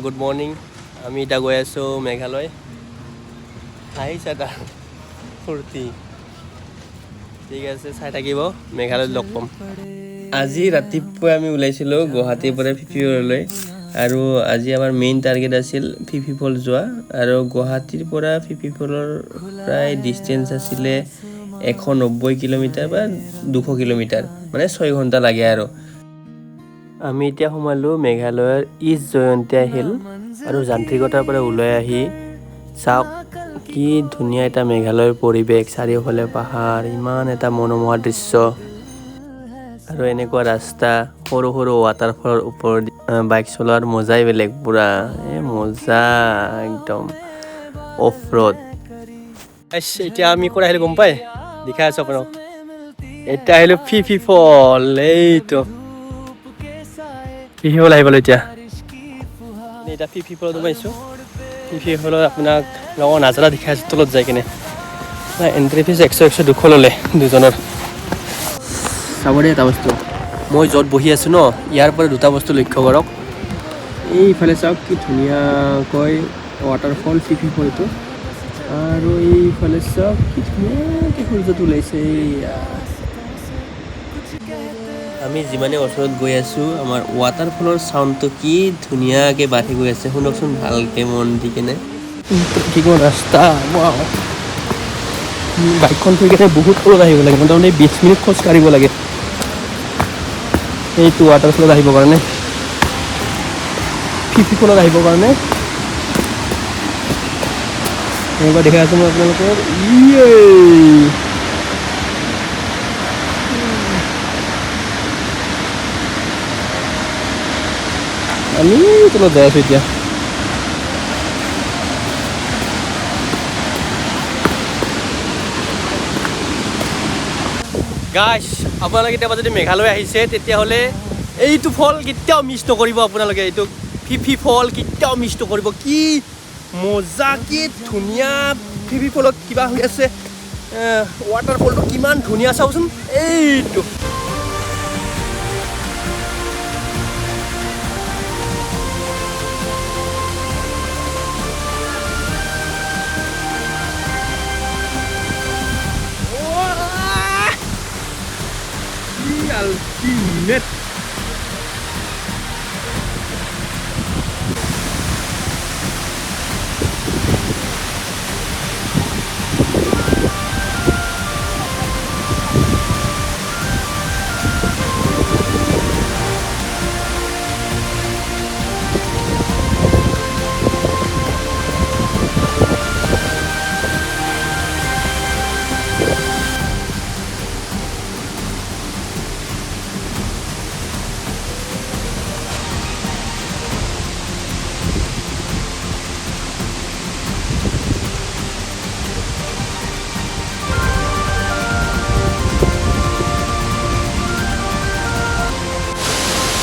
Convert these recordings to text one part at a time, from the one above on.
Good morning. আমি এতিয়া গৈ আছোঁ মেঘালয়। আহিছে এটা ফূৰ্তি। ঠিক আছে, চাই থাকিব, মেঘালয়ত লগ পাম। আজি ৰাতিপুৱাই আমি ওলাইছিলোঁ গুৱাহাটীৰ পৰা ফিফিলৈ, আৰু আজি আমাৰ মেইন টাৰ্গেট আছিল ফিফি ফল যোৱা। আৰু গুৱাহাটীৰ পৰা ফিফি ফলৰ প্ৰায় ডিষ্টেঞ্চ আছিলে 190 কিলোমিটাৰ বা 200 কিলোমিটাৰ, মানে 6 ঘণ্টা লাগে। আৰু আমি এতিয়া সোমালোঁ মেঘালয়ৰ ইষ্ট জয়ন্তীয়া হিল, আৰু যান্ত্ৰিকতাৰ পৰা ওলাই আহি চাওক কি ধুনীয়া এটা মেঘালয়ৰ পৰিৱেশ, চাৰিওফালে পাহাৰ, ইমান এটা মনোমোহা দৃশ্য। আৰু এনেকুৱা ৰাস্তা, সৰু সৰু ৱাটাৰফলৰ ওপৰত বাইক চলোৱাৰ মজাই বেলেগ, পুৰা এই মজা একদম অফ ৰোড। এতিয়া আমি ক'ত আহিলোঁ গম পাই দেখাই আছোঁ আপোনাক। এতিয়া আহিলোঁ ফিফি ফল, এইটো ফিফি ফল আহিবলৈ এতিয়া। এতিয়া ফিফি ফলত সোমাইছোঁ। ফিফি ফলত আপোনাক লগৰ নাজাৰা দেখাই আছোঁ তলত যাই কিনে। এণ্ট্ৰি ফিজ 100 100 200 ল'লে দুজনৰ। চাব দেই এটা বস্তু, মই য'ত বহি আছোঁ ন, ইয়াৰ পৰা দুটা বস্তু লক্ষ্য কৰক। এইফালে চাওক কি ধুনীয়াকৈ ৱাটাৰফল ফিফি ফলটো, আৰু এইফালে চাওক কি ধুনীয়াকৈ সূৰ্যটো ওলাইছে। এইয়া আমি যিমানে ওচৰত গৈ আছোঁ, আমাৰ ৱাটাৰফলৰ চাউণ্ডটো কি ধুনীয়াকৈ বাঢ়ি গৈ আছে। শুনকচোন ভালকৈ মন দি কেনে। কি কওঁ ৰাস্তা, বাইকখন থৈ কেনে বহুত তলত আহিব লাগে, মোটামুটি 20 মিনিট খোজ কাঢ়িব লাগে এইটো ৱাটাৰফলত আহিবৰ কাৰণে, ফিফি ফলত আহিবৰ কাৰণে। এনেকুৱা দেখাই আছোঁ মই আপোনালোকৰ। আমি তলত যাই আছোঁ এতিয়া। গাইছ, আপোনালোকে কেতিয়াবা যদি মেঘালয় আহিছে তেতিয়াহ'লে এইটো ফল কেতিয়াও মিছ নকৰিব আপোনালোকে। এইটো ফিফি ফল কেতিয়াও মিছ নকৰিব। কি মজা, কি ধুনীয়া ফিফি ফলত কিবা হৈ আছে। ৱাটাৰফলটো কিমান ধুনীয়া চাওকচোন এইটো। আল্টিমেট।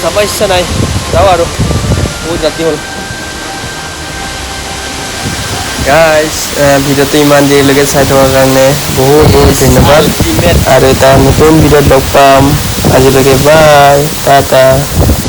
যাব ইচ্ছা নাই, যাওঁ আৰু, বহুত ৰাতি হ'ল। গাইজ, ভিডিঅ'টো ইমান দেৰিলৈকে চাই থকাৰ কাৰণে বহুত বহুত ধন্যবাদ। আৰু এটা নতুন ভিডিঅ'ত লগ পাম। আজিলৈকে বাই, টাটা।